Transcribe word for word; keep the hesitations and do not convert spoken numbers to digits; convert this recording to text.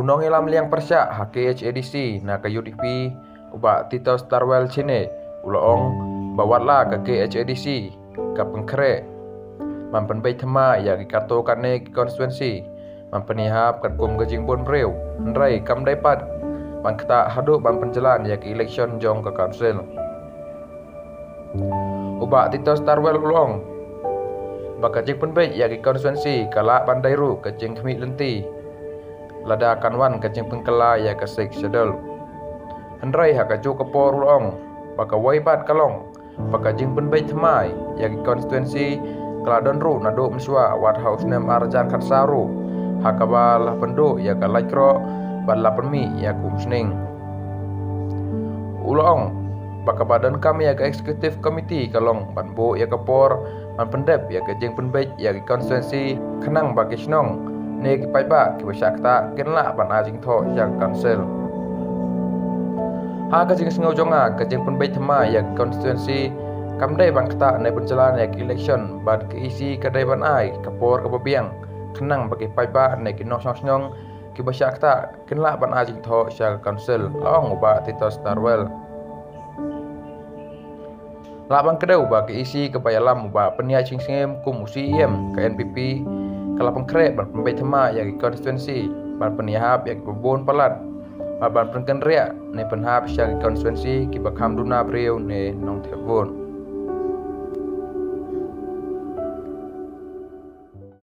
U nongïalam liang pyrshah ha K H A D C na ka U D P, u Bah Titos Tarwel Chine, u la ong ba wat la ka K H A D C ka pynkhreh ban pynbeit thymmai ïa ki katto katne ki constituency ban pynïahap katkum ka jingbun briew, hynrei kam dei pat ban ktah haduh ban pynjlan ïa ki election jong ka council. U Bah Titos Tarwel u la ong ba ka jingpynbeit ïa ki constituency ka lah ban dei ruh ka jingkhmih lynti lada kan wan ka jingpynkylla ïa ka Sixth Schedule. Hynrei ha kajuh ka por u la ong ba kawei pat ka long ba ka jingpynbeit thymmai ïa ki constituency ka la don ruh naduh mynshuwa, wat ha u snem ar hajar khatsaw ruh, ha kaba la pynduh ïa ka lait kroh bad la pynmih ïa ka umsning. U la ong ba kaba donkam ïa ka executive committee ka long ban buh ïa ka por ban pyndep ïa ka jingpynbeit ïa ki constituency, khnang ba ki shnong ne ki paidbah kiba shah ktah kin lah ban ai jingthoh sha ka council. Ha ka jingsngew jong nga, ka jingpynbeit thymmai ïa ki constituency kam dei ban ktah ne pynjlan ïa ki election, bad ka E C ka dei ban ai ka por kaba biang khnang ba ki paidbah ne ki nongshong shnong kiba shah ktah kin lah ban ai jingthoh sha ka council, la ong u Bah Titos Tarwel. Lah ban kdew ba ka E C kaba ïalam u Bah Pynïaid Sing Syiem kum u C E M ka N P P ka la pynkhreh ban pynbeit thymmai ïa ki constituency ban pynïahap ïa kiba bun palat, bad ban pynkynriah ne pynhap sha ki constituency kiba kham duna briew ne nongthep vote.